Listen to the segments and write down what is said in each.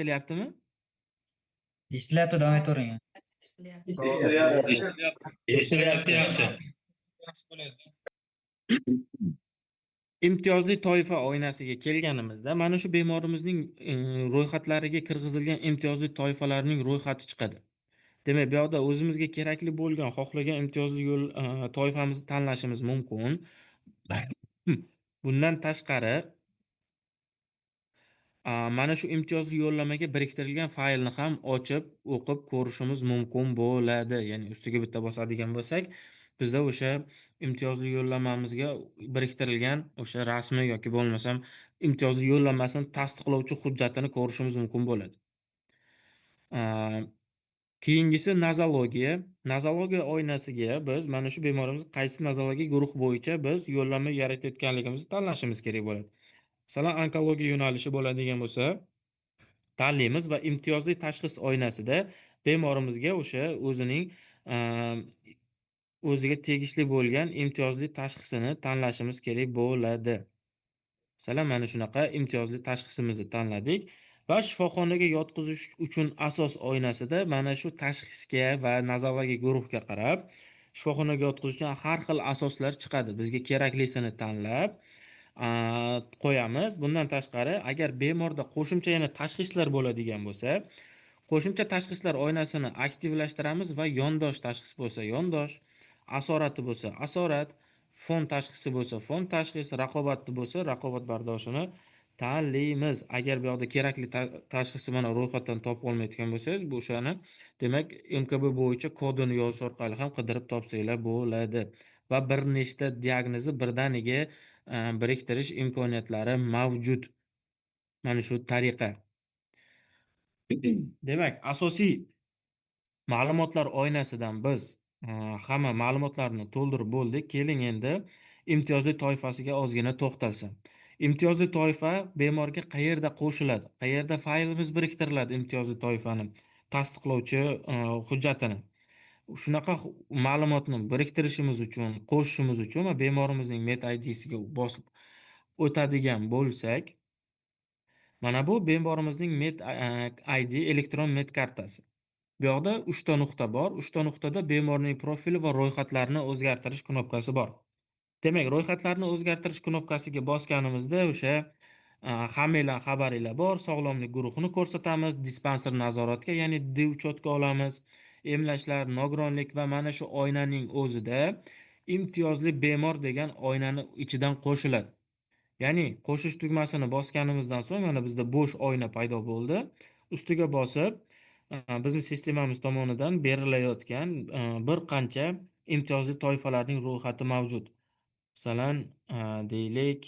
Eshitilyaptimi? Eshitilyapti, davom etavering. Eshitilyapti. Eshitilyapti, yaxshi. Yaxshi bo'ladi. Imtiyozli toifa oynasiga kelganimizda mana shu bemorimizning ro'yxatlariga kirgizilgan imtiyozli toifalarning ro'yxati chiqadi. Demak, bu yoqda o'zimizga kerakli bo'lgan, xohlagan imtiyozli yo'l toifamizni tanlashimiz mumkin. Bundan tashqari, mana shu imtiyozli yo'llanmaga biriktirilgan faylni ham ochib, o'qib ko'rishimiz mumkin bo'ladi. Ya'ni ustiga bitta bosadigan bo'lsak, bizda o'sha imtiyozli yo'llanmamizga biriktirilgan o'sha rasmi yoki bo'lmasam imtiyozli yo'llanmasini tasdiqlovchi hujjatini ko'rishimiz mumkin bo'ladi. Keyingisi nozologiya. Nozologiya oynasiga biz mana shu bemorimiz qaysi nozologiya guruh bo'yicha biz yo'llanma yaratayotganligimizni tanlashimiz kerak bo'ladi. Masalan, onkologiya yo'nalishi bo'ladigan bo'lsa, tanlaymiz va imtiyozli tashxis oynasida bemorimizga o'sha o'zining o'ziga tegishli bo'lgan imtiyozli tashxisini tanlashimiz kerak bo'ladi. Masalan, mana shunaqa imtiyozli tashxisimizni tanladik va shifoxonaga yotqizish uchun asos oynasida mana shu tashxisga va nozologiya guruhga qarab shifoxonaga yotqizishga har xil asoslar chiqadi. Bizga keraklisini tanlab qo'yamiz. Bundan tashqari, agar bemorda qo'shimcha yana tashxislar bo'ladigan bo'lsa, qo'shimcha tashxislar oynasini aktivlashtiramiz va yondosh tashxis bo'lsa yondosh, asorati bo'lsa asorat, fon tashxisi bo'lsa fon tashxis, raqobatli bo'lsa raqobat bardoshini tanlaymiz. Agar bu yoqda kerakli tashxisni mana ro'yxatdan topib olmayotgan bo'lsangiz, bu o'shani demak MKB bo'yicha kodini yozish orqali ham qidirib topsanglar bo'ladi. Va bir nechta diagnozni birdaniga biriktirish imkoniyatlari mavjud. Mana shu tariqa. Demak, asosiy ma'lumotlar oynasidan biz hamma ma'lumotlarni to'ldirib bo'ldik. Keling, endi imtiyozli toifasiga ozgina to'xtalsam. Imtiyozli toifa bemorga qayerda qo'shiladi? Qayerda faylimiz biriktiriladi imtiyozli toifani tasdiqlovchi hujjatini? Shunaqa ma'lumotni biriktirishimiz uchun, qo'shishimiz uchun va bemorimizning Med IDsiga bosib o'tadigan bo'lsak, mana bu bemorimizning Med ID elektron med kartasi. Bu yoqda 3 ta nuqta bor. 3 ta nuqtada bemorning profili va ro'yxatlarini o'zgartirish knopkasi bor. Demak, ro'yxatlarni o'zgartirish knopkasiga bosganimizda o'sha hammanglar xabaringlar bor, sog'lomlik guruhini ko'rsatamiz, dispanser nazoratga, ya'ni D учёт ga olamiz, emlashlar, nogironlik va mana shu oynaning o'zida imtiyozli bemor degan oynani ichidan qo'shiladi. Ya'ni qo'shish tugmasini bosganimizdan so'ng mana bizda bo'sh oyna paydo bo'ldi. Ustiga bosib, bizni sistemamiz tomonidan berilayotgan bir qancha imtiyozli toifalarning ro'yxati mavjud. Masalan, deylik,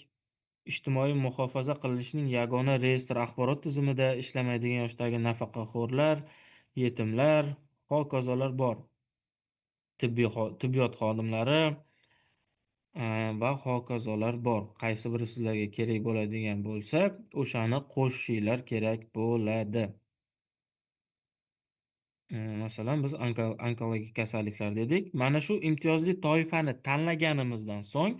ijtimoiy muhofaza qilinishining yagona reyestr axborot tizimida ishlamaydigan yoshdagi nafaqaxo'rlar, yetimlar, hokazolar bor. Tibbiy tibbiyot xodimlari va hokazolar bor. Qaysi biri sizlarga kerak bo'ladigan bo'lsa, o'shani qo'shishinglar kerak bo'ladi. Masalan, biz onkologik kasalliklar dedik. Mana shu imtiyozli toifani tanlaganimizdan so'ng,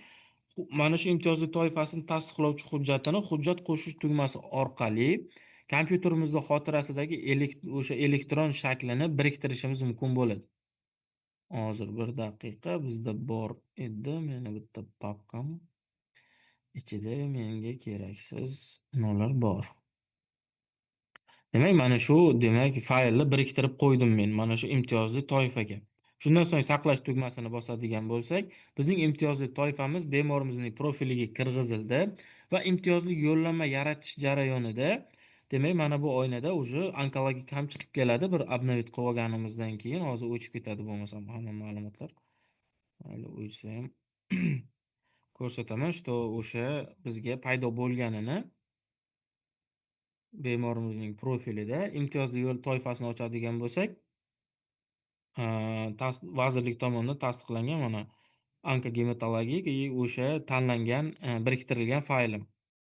mana shu imtiyozli toifasini tasdiqlovchi hujjatini hujjat qo'shish tugmasi orqali kompyuterimizda xotirasidagi o'sha elektron shaklini biriktirishimiz mumkin bo'ladi. Hozir bir daqiqa, bizda bor edi meni bitta papkam. Ichida menga keraksiz nollar bor. Demak, mana shu demak faylni biriktirib qo'ydim men mana shu imtiyozli toifaga. Shundan so'ng saqlash tugmasini bosadigan bo'lsak, bizning imtiyozli toifamiz bemorimizning profiliga kirgizildi va imtiyozli yo'llanma yaratish jarayonida demak mana bu oynada уже onkologik ham chiqib keladi. Bir обновить qilib olganimizdan keyin hozir o'chib ketadi bo'lmasam hamma ma'lumotlar. Mayli, o'chsa ham ko'rsataman, что o'sha bizga paydo bo'lganini bemorimizning profilida imtiyozli yo'l toifasini ochadigan bo'lsak, vazirlik tomonidan tasdiqlangan mana onkogematologik и o'sha tanlangan, biriktirilgan faylim.